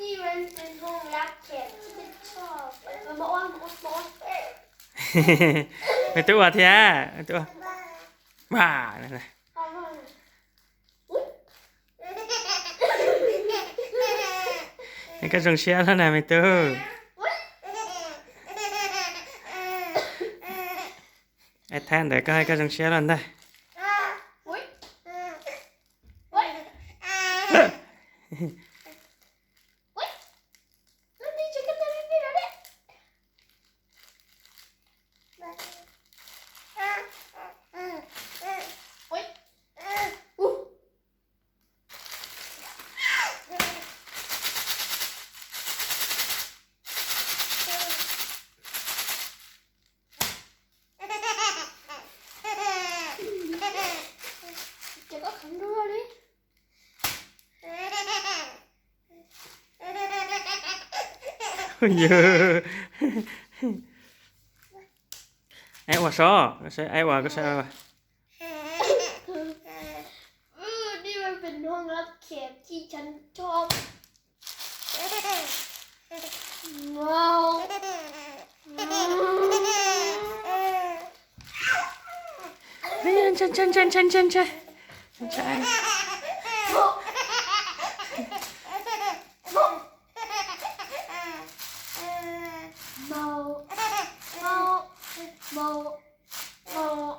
Ni man pes hoo lab khem tib tshoj. Ua, ua, ua. Me tub ua thiab, me tub ua. Ua. Koj zoo siab loj na me tub. Ai thab ntawd koj hais koj zoo siab loj ntag. Ces koj khawb nrog li. Yog. Ai ua sov, ai ua, koj saib ua. Ư, đi bên Bình Hưng lắm, kẹo chi chắn cho. Ngon. Ntshai, ntshai, ntshai, ntshai, ntshai, ntshai. Ntshai. Màu. Màu. Màu. Màu.